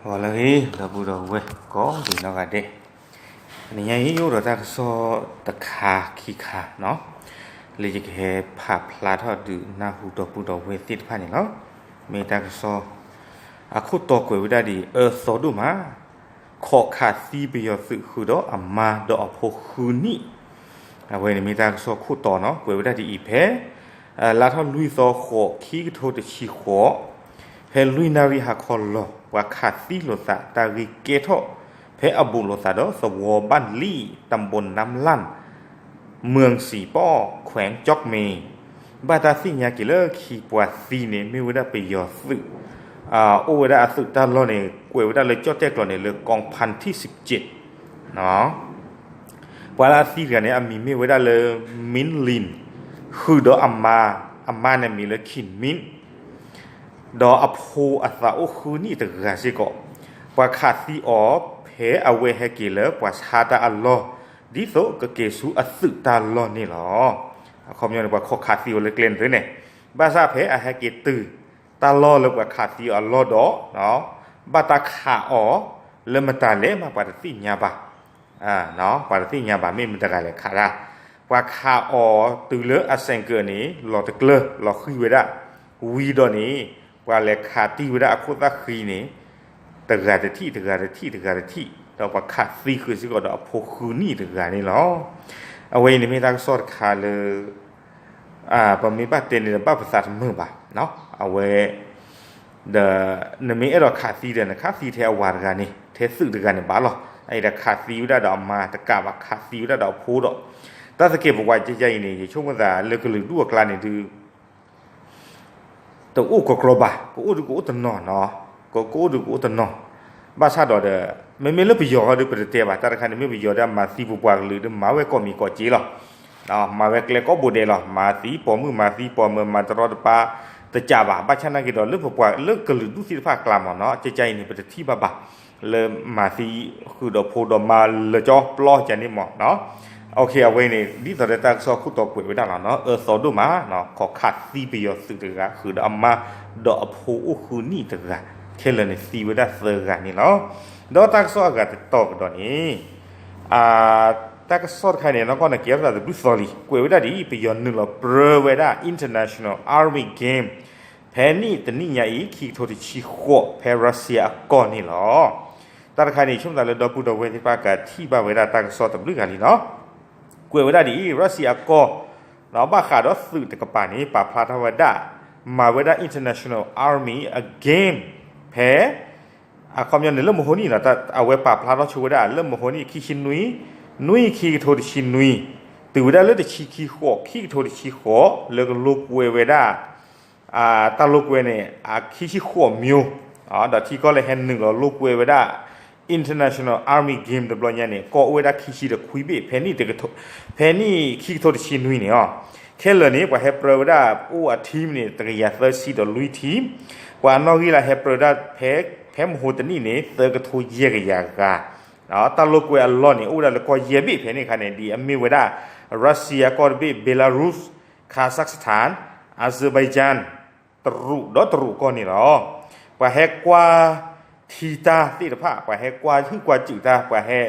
ဂီၤလၢအဂ့ၤ ဒီပုၢ်ဒီဝဲၢ်ကိးဒံးနီၢ်ဂၤဒဲး, တနံၤညါအံၤ ယအိၣ်ဒီးတၢ်ကစီၣ်တခါခံခါနီၤ, လၢယကဟဲဖးဖျါထီၣ်ဒုးနၢ်ဟူဒီပုၢ်ဒီဝဲၢ်သ့ၣ်တဖၣ်န့ၣ်လီၤ. မ့ၢ်တၢ်ကစီၣ် အခိၣ်တီကွဲးဝဲဒၣ်ဒ်အံၤ အၢသီဒိၣ်မး ခိးခးသံပယီၤသုးဃုာ်ဒီးအမါဒီးအဖိဃုနံၣ်. အဝဲန့ၣ်မ့ၢ်တၢ်ကစီၣ်ခိၣ်တီနီၤ, ကွဲးဝဲဒၣ်ဒ်အံၤဖဲ လါထီၣ်လွံၢ်သီဃိး ခံကထိတဆံဃိး, ဖဲလွံၢ်နၣ်ရံၣ်ဟါခီလီၤ ပှၤခးသံလိာ်သး တၢ်ဂ့ၢ်ကဲထီၣ် ဖဲအဘူးလိာ်သးဒီးသဝီဘၣ်လံၣ် တၢ်ဘိးနါလၣ် မၢၢ်စံၣ်ပီၣ် ခွဲးကၠီၣ်မ့ၣ်, ဘၣ်တၢ်သ့ၣ်ညါက့ၤလၢခံပှၤသံန့ၣ် မ့ၢ်ဝဲဒၣ်ပယီၤသုး, အိၣ်ဝဲဒၣ်အသုးတၢ်လီၢ်န့ၣ် ကွဲးဝဲဒၣ်လၢကၠီၣ်တဲၣ်ကျိာ်န့ၣ် လၢ กองพันที่สิบเจ็ด ပှၤလၢအသံတဂၤန့ၣ် အမံၤမ့ၢ်ဝဲဒၣ်လၢ မင်းလင်း, ဃုာ်ဒီးအမါ, အမါန့ၣ်မံၤလၢ ခင်မင်း, ဒီးအဖိအသးအိၣ်ဃုနံၣ်တဂၤစ့ၢ်ကီး, ပှၤခးသံအီၤ ဖဲအဝဲဟဲက့ၤလၢပှၤဆါတၢ်အလီၢ်, ဒ်သိးကက့ၤဆူအသုးတၢ်လီၢ်န့ၣ်လီၤ. အခီပညီန့ၣ် ပှၤခးသံအီၤလၢကျဲန့ၣ်သုန့ၣ်, ဘၣ်ဆၣ်ဖဲအဟဲက့ၤတုၤ တၢ်လီၢ်လၢပှၤခးသံအီၤအလီၢ်ဒီး ဘၣ်တၢ်ခးအီၤ လၢမတၤလဲၣ်မး ပှၤတသ့ၣ်ညါဘၣ်, ပှၤတသ့ၣ်ညါဘၣ် မ့ၢ်မတၤတဂၤလဲၣ်ခးတၢ်, ပှၤခးအီၤတုၤလၢအစဲးကၢးန့ၣ် လီၤတကျၢၤ လီၤဃံၤဝဲဒၣ်, ဝံၤဒီးန့ၣ် ပှၤလဲၤခးတံၢ်ဝဲဒၣ်အခိၣ်သၣ်ဃံန့ၣ် တဂၤတထံၣ် တဂၤတထံၣ် တဂၤတထံၣ် ဒီးပှၤခးသံဃုာ်စ့ၢ်ကီးဒီးအဖိဃုနံၣ်တဂၤန့ၣ်လီၤ. အဝဲအံၤန့ၣ်မ့ၢ်တၢ်ကစီၣ်တခါလၢ ပမ့ၢ်ဘၣ်တဲန့ၣ်ဒီး ဘၣ်ပသးတမုာ်ဘၣ်, အဝဲ ဒီး နမ့ၢ်အဲၣ်ဒိးခးသံဒီး နခးသံထဲအဝၤတဂၤန့ၣ် ထဲသုးတဂၤန့ၣ်ဘၣ်လီၤ. အအံၤဒီးခးသံဝဲဒၣ်ဒီးအမါတကးဘၣ် ခးသံဝဲဒၣ်ဒီးအဖိဒီး, တၢ်သကဲးပဝးကဲကဲအံၤန့ၣ် ယဆိကမိၣ်သးလၢကလုာ်ဒူၣ်အကျါန့ၣ်ဒုး တအိၣ်ကီကီဘၣ်, ကအိၣ်ဒုးကအိၣ်တနီၤနီၤ, ကအိၣ်ဒုးကအိၣ်တနီၤ, ဘၣ်ဆၣ်ဒီးဒီး မ့မ့ၢ်လၢပယီၤဃီဒီး ပတတဲဘၣ်, တၢ်တခါန့ၣ် မ့ၢ်ပယီၤဒီး မၤသံပပှၤကလုာ်ဒီး မၤဝဲကိးမံၤကိးက့လီၤ. မၤဝဲကျဲကိးဘိဒဲးလီၤ, မၤသံပိာ်မုၣ် မၤသံပိာ်မုၣ် မၤတရီတပါ တကးဘၣ်, ဘၣ်ဆၣ်နာ်က့ဒီး လၢပပှၤလၢကလုာ်ဒူၣ်သ့ၣ်တဖၣ်အကျါမ့ၢ်နီၤ ကဲကဲအံၤန့ၣ် ပတထံၣ်ဘၣ်ဘၣ် လၢမၤသံဃုာ်ဒီးဖိဒီးမါလၢကၠီပျီကန့ၣ်မ့ၢ်နီၤ. အဝဲန့ၣ် ဒ်သိးဒီးတၢ်ကစီၣ်ခိၣ်တီကွဲးဝဲဒၣ်လီၤနီၤ, အၢသီဒိၣ်မး ခးသံပယီၤသုးတဂၤ ဃုာ်ဒီးအမါ ဒီးအဖိအိၣ်ဃုနံၣ်တဂၤ, ခဲလၢာ်န့ၣ် သံဝဲဒၣ်သၢဂၤန့ၣ်လီၤ. ဒီးတၢ်ကစီၣ်အဂၤတတီၤကဒီးန့ၣ် တၢ်ကစီၣ်တခါန့ၣ် နီၢ်ကီၢ်န့ၣ် ကဲထီၣ်သးတဘျုးသီလံ, ကွဲးဝဲဒၣ်ဒ်အံၤ ပယီၤနုာ်လီၤပြၢဝဲဒၣ် International Army Game ဖဲန့ၣ်တနံၣ်ညါအံၤ ခံကထိတဆံဃိး ဖဲ Russia အကီၢ်န့ၣ်လီၤ. တၢ်တခါန့ၣ် ဆိကမိၣ်သးလၢဒီပုၢ်ဒီဝဲၢ်သ့ၣ်တဖၣ်ကထံၣ်ဘၣ်ဝဲဒၣ်တၢ်ကစီၣ်တဘျုးဂၤလံနီၤ, ကွဲးဝဲဒၣ်ဒ်အံၤ Russia အကီၢ် ဘၣ်ဃးဒီးသုးတကပၤန့ၣ် ပာ်ဖျါထီၣ်ဝဲဒၣ် မၤဝဲဒၣ် International Army အ game ဖဲ အခီပညီန့ၣ် လၢမဟိနံၣ်နီၤ, အဝဲပာ်ဖျါထီၣ်ဆိဝဲဒၣ် လၢမဟိနံၣ် ခံဆံနွံ နွံ ခံကထိတဆံနွံ, တုၤဝဲဒၣ်လၢတဆံခံဃိး ခံကထိတဆံဃိး လၢကလိာ်ကွဲဝဲဒၣ် တၢ်လိာ်ကွဲန့ၣ် အခံဆံဃိး မျိုး, ဒီးထံကီၢ်လၢဟဲနုာ်လီၤလိာ်ကွဲဝဲဒၣ် International Army Game တဘျီညါန့ၣ် ကီၢ်အိၣ်ဝဲဒၣ်ခံဆံဒီးခွံဘ့ၣ် ဖဲန့ၣ် ဖဲန့ၣ်ခံကထိတဆံနွံန့ၣ်လီၤ. ခဲလၢာ်န့ၣ် ပှၤဟဲပြၢဝဲဒၣ်အိၣ်အ team န့ၣ် တကယၤသၢဆံဒီးလွံၢ် team, ပှၤအနီၣ်ဂံၢ်လၢဟဲပြၢဒၣ် ဖဲမဟိတနံၣ်န့ၣ် သၢကထိယဲၢ်ကယၤဂၤ, တၢ်လိာ်ကွဲအလီၢ်န့ၣ် အိၣ်ဝဲဒၣ်လၢကီၢ်ယဲၢ်ဘ့ၣ်ဖဲန့ၣ်အခါန့ၣ် ဒ်အမ့ၢ်ဝဲဒၣ် Russia ကီၢ်တဘ့ၣ်, Belarus, Kazakhstan, Azerbaijan, တရူး ဒီးတရူးကီၢ်န့ၣ်လီၤ. ပှၤဟဲကွၢ်ထံတၢ်သ့ၣ်တဖၣ် ပှၤဟဲကွၢ်ဟုၣ်ကွၢ်စူၣ်တၢ် ပှၤဟဲ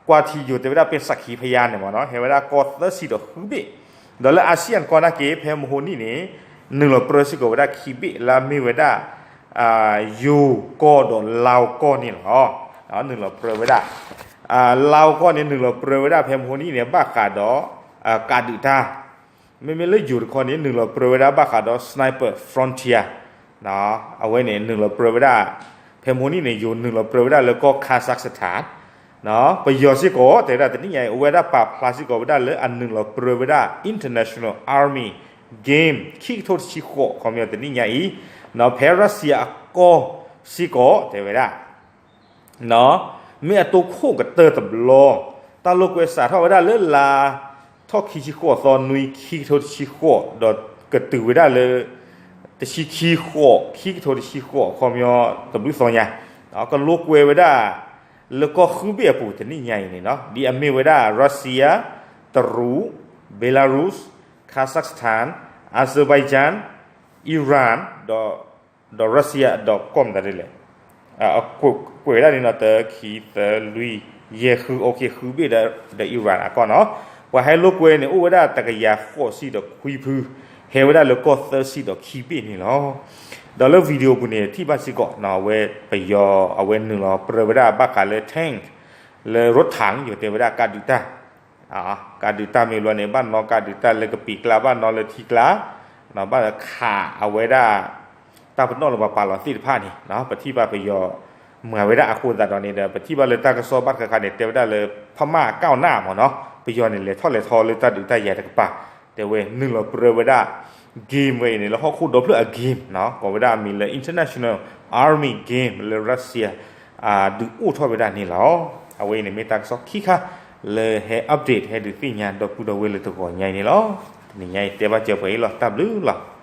ကွၢ်ထံယိၤတဲဝဲဒၣ် ပၣ်စၣ်ခံဖယါန့ၣ်မ့ၢ်နီၤ ဟဲဝဲဒၣ်ကီၢ်သၢဆံဒီးဃုဘ့ၣ်, ဒီးလၢ ASEAN ကီၢ်နာ်က့ ဖဲမဟိနံၣ်န့ၣ် နုာ်လီၤပြၢစ့ၢ်ကီးဝဲဒၣ်ခံဘ့ၣ် လၢအမ့ၢ်ဝဲဒၣ် ယိၤကီၢ်ဒီးလါကီၢ်န့ၣ်လီၤ. နုာ်လီၤပြၢဝဲဒၣ် လါကီၢ်န့ၣ် နုာ်လီၤပြၢဝဲဒၣ်ဖဲမဟိနံၣ်န့ၣ် ဘၣ်ဃးဒီး ကးဒုးတၢ်, မ့မ့ၢ်လၢယိၤတခီန့ၣ် နုာ်လီၤပြၢဝဲဒၣ်ဘၣ်ဃးဒီး Sniper Frontier, အဝဲန့ၣ်နုာ်လီၤပြၢဝဲဒၣ် ဖဲမဟိနံၣ်န့ၣ် ယိၤနုာ်လီၤပြၢဝဲဒၣ်လၢကီၢ် Kazakhstan, ပယီၤစ့ၢ်ကီး တဲဝဲဒၣ်တနံၣ်ညါအံၤ အိၣ်ဝဲဒၣ်ပာ်ဖျါစ့ၢ်ကီးဝဲဒၣ်လၢအနုာ်လီၤပြၢဝဲဒၣ် International Army Game ခံကထိတဆံဃိး ခီပညီတနံၣ်ညါအံၤ, ဖဲ Russia အကီၢ်စ့ၢ်ကီး တဲဝဲဒၣ် မ့ၢ်အတိခိၣ်ကတၢၢ်တဘျီ, တၢ်လိာ်ကွဲစးထီၣ်ဝဲဒၣ်လၢလါထီၣ်ခံဆံဃိးသီနွံ ခံကထိတဆံဃိး ဒီးကတုၤဝဲဒၣ်လၢ တဆံခံဃိး ခံကထိတဆံဃိး ခီပညီတဘျုးသီညါ, ကလိာ်ကွဲဝဲဒၣ် လၢကီၢ်ဃုဘ့ၣ်အပူၤတနံၣ်ညါအံၤန့ၣ်နီၤ ဒ်အမ့ၢ်ဝဲဒၣ် Russia, တရူး, Belarus, Kazakhstan, Azerbaijan, Iran ဒီး ဒီး Russia ဒီးကီၢ်မတၤဒ်လဲၣ်, ကွဲးဝဲဒၣ်န့ၣ်နီၤ တၢ ခံ သၢ လွံၢ် ယဲၢ် ဃု အိၣ်ခ့ ဃုဘ့ၣ်ဒီး Iran အကီၢ်နီၤ. ပှၤဟဲလိာ်ကွဲန့ၣ် အိၣ်ဝဲဒၣ်တကယၤဃိးဆံဒီးခွံဖု, ဟဲဝဲဒၣ်လၢကီၢ်သၢဆံဒီးခံဘ့ၣ်န့ၣ်လီၤ. ဒီးလၢ video ပူၤန့ၣ် ထံၣ်ဘၣ်စ့ၢ်ကီးနီၤ အဝဲပယီၤအဝဲနုာ်လီၤပြၢဝဲဒၣ်ဘၣ်ဃးလၢ tank လၢ ရထၢၣ် ယတဲဝဲဒၣ်ကးဒုးတၢ် ကးဒုးတၢ်မ့ၢ်ဘျီန့ၣ် ဘၣ်နီၣ်ကးဒုးတၢ်လၢကပံာ်ကျါ ဘၣ်နီၣ်လၢထံကျါ, ဘၣ်ခးအဝဲဒၣ် တၢ်ပနီၣ်လၢပှၤပာ်လီၤသ့ၣ်တဖၣ်န့ၣ် ပထံၣ်ဘၣ်ပယီၤမၤဝဲဒၣ်အဃိသတးဒီးန့ၣ်ဒီး ပထံၣ်ဘၣ်လၢတၢ်ကစီၣ်ဘၣ်တခါခါန့ၣ် တဲဝဲဒၣ်လၢ ဖမၢ်ကၢ်နၢ်မ့ၢ်နီၤ ပယီၤန့ၣ် လဲၤထီၣ်လဲၤထီလၢတၢ်ဒုးတၢ်ယၤတကပၤ, တဲဝဲနုာ်လီၤပြၢဝဲဒၣ် game ဝဲအံၤန့ၣ် လၢဟီၣ်ခိၣ်ဒီဖျၢၣ်အ game နီၤ ကိးဝဲဒၣ်အမံၤလၢ international army game လၢ Russia ဒုးအိၣ်ထီၣ်ဝဲဒၣ်န့ၣ်လီၤ. အဝဲအံၤန့ၣ်မ့ၢ်တၢ်ကစီၣ်ခံခါ လၢဟဲ update ဟဲဒုးသ့ၣ်ညါဒီပုၢ်ဒီဝဲၢ်လၢတဂီၤညါအံၤန့ၣ်လီၤ. တနံၤညါအံၤတဲဘၣ်စၢၤပှဲၤအံၤလီၤ. တၢ်ဘျုးလီၤ.